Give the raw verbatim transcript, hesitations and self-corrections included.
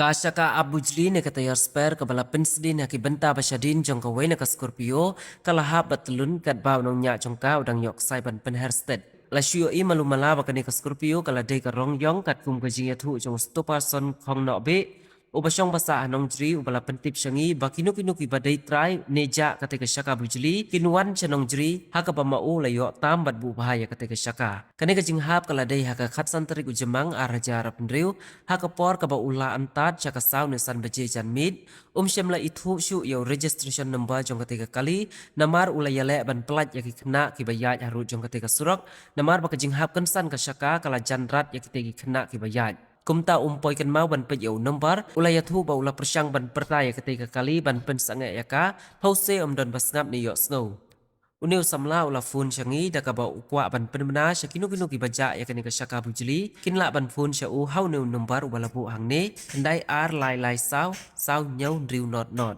Ka shaka ap bujli ne ka tyre spare kaba la pynsdien ha ki bynta ba shadien jong kawei na ka Scorpio ka la hap bad tylun katba u nongñiah jong ka u dang ïoh ksai ban pynher stet. La shu ïohi malu mala ba kane ka Scorpio ka la dei ka rong ïong katkum ka jingïathuh jong u Stopherson Khongnohbeh, uba shong ba sah ha Nongjri, uba la pyntip sha ngi ba kino kino kiba dei trai ne jah kata ka shaka bujli kin wan sha Nongjri, ha kaba ma u la ïoh tam bad buh bha ïa kata ka shaka. Kane ka jinghap ka la dei ha ka khatsan tarik u Jymmang ar hajar arphew hynriew, ha ka por kaba u la antad sha ka saw ne san baje janmiet. Um shym la ithuh shuh ïa u registration number jong kata ka kali, namar u la ïaleh ban pyllait ïa ki khynnah kiba ïaid harud jong kata ka surok, namar ba ka jinghap kynsan ka shaka ka la jan rat ïa kita ki khynnah kiba ïaid. Kumta um poi kynmaw ban peit ïa u number, u la ïathuh ba u la pyrshang ban pyrta ïa kata ka kali ban pynsangeh ïa ka, hawse um don ba sngap ne ïohsngew. Une u samla u la phone sha ngi da kaba u kwah ban pynbna sha kino kino kiba jah ïa kane ka shaka bujli, kin lah ban phone sha u ha une u number uba la buh hangne, khyndai ar lai lai saw, saw hynñiew hynriew not not.